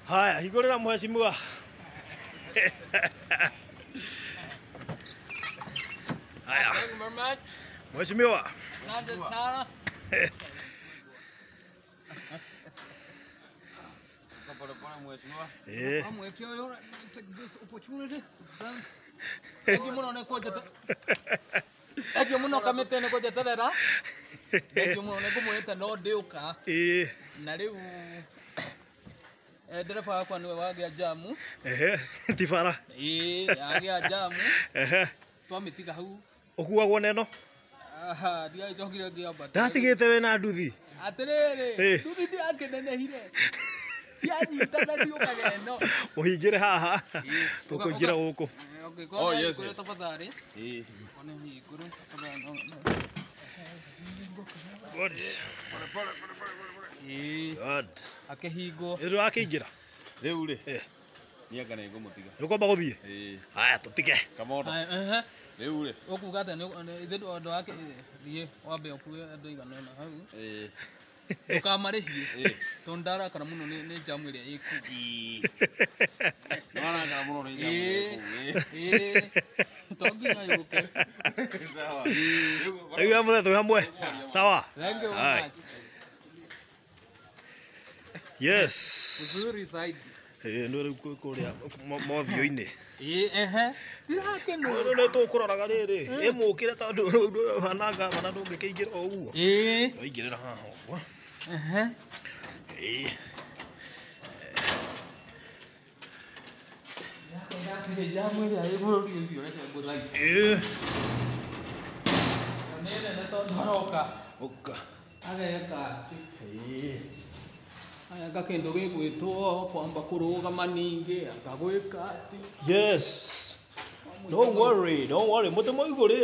Haya, hingũrĩra mheshimiwa. Haya. Thank you very much. Mheshimiwa. Asante sana. Pole pole mheshimiwa. Eh. Amweke ũyũ, take this opportunity. Thank you mũno nĩ kũnjete. Thank you mũno kamĩtĩ nĩ kũnjeterera. Thank you mũno nĩ ngũmwĩte no ndĩũka. Eh. Na rĩu ndereba wakwa nĩwe wagĩa jamu. Ehe, ti bara. Ĩĩ, yagĩa jamu. Ehe. Twamĩtiga hau. Ũkuagwo neno? Aha, ndigagĩcokire ngĩambata. Ndatigĩte wĩna nduthi. Atĩrĩrĩ, Eh. nduthi ndĩrakĩnenehire. Cianyitana ciũkaga ĩno. Ũhingĩre haha. Tũkũingĩra gũkũ. Ũngĩkorwo Oh, nĩ yes, hingũre yes. tafadhali. Eh. One hingũre tafadhali. Good. Ĩĩ, Good. akĩhingwo. Nĩ ũrakĩingĩra? Rĩu rĩ. Eh. Niĩ anga nĩ ngũmũtiga. Nĩ ũkwamba gũthiĩ? Eh. Haya, tũtige. Kamondo. Haya, ehe. Rĩu rĩ. Ũkuga atĩa ithuĩ andũ ake thiĩ wambe ũkue andũ aigana ũna hau. Eh. Ndũkamarĩhie. Eh. Tondũ ndarakara mũno nĩ jamu ĩrĩa ĩ kũu. Nĩ warakara mũno nĩ jamu Ĩĩ. ĩrĩa ĩ kũu. Ĩĩ. To nginya yũke. Sawa. Rĩu ya mũthee twĩ hamwe. Sawa. Thank you very Haya. much. Yes. Uzuri zaidi. Ĩĩ, nĩ rĩu kũrĩa mothiũ-inĩ. Ĩĩ, ehe. Ndirakena. Rĩu nĩ tũkũroraga rĩrĩ. Ĩmũkĩre tondũ rĩu ũhana ngavana ndũngĩkĩingĩra o ũguo. Ĩĩ. Waingĩrĩra haha ũguo. Ehe. Ĩĩ. Ndatire jamu ĩrĩa ĩ bũrũri ũcio reke ngũthaithe. Ĩĩ. Nĩ nene tondũ aroka. Ũka. Ageka atĩ. Ĩĩ. Aya gakĩndũ gĩgwĩtwo kwamba kũrũgama ningĩ agagwĩka atĩ. Yes. Don't worry, don't worry. Mũtĩ mũigũ rĩ.